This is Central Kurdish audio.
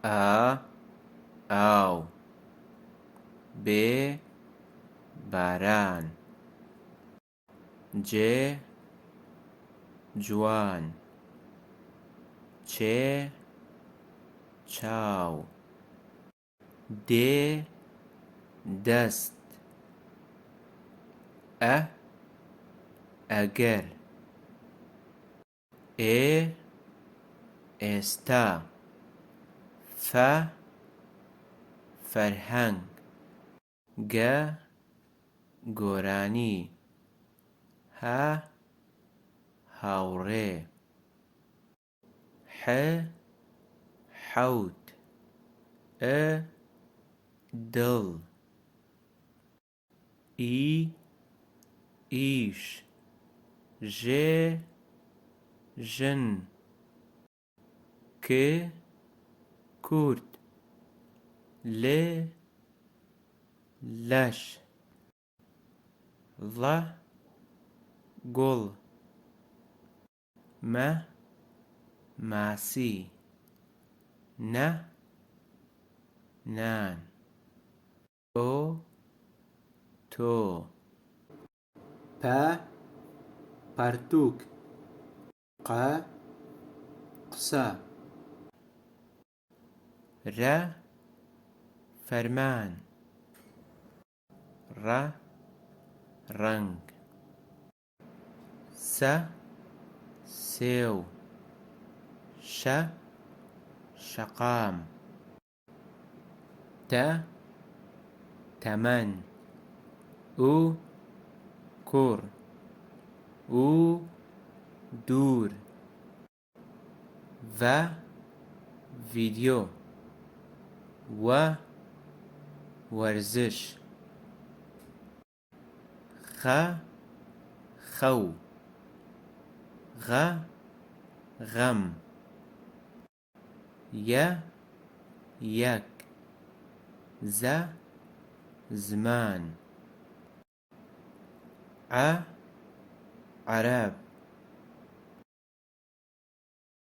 ئا ئاو. بێ باران. جێ جوان. چێ چاو. دێ دەست. ئە ئەگەر. ئێ ئێستا. فە فەرهەنگ. گە گۆرانی. هە هاوڕێ. ح حەوت. ئ دڵ. ئی ئیش. ژ ژن. ک کورد. ل لەش. ڵ گوڵ. مە ماسی. نە نان. ئۆ تۆ. پە پەرتووک. قە قسە. رە فەرمان. ڕە ڕەنگ. سە سێو. شە شەقام. تە تەمەن. ئو کوڕ. ئوو دوور. ڤە ڤیدیۆ. وە وەرزش. خە خەو. غە غەم. یە یەک. زە زمان. عە عەرەب.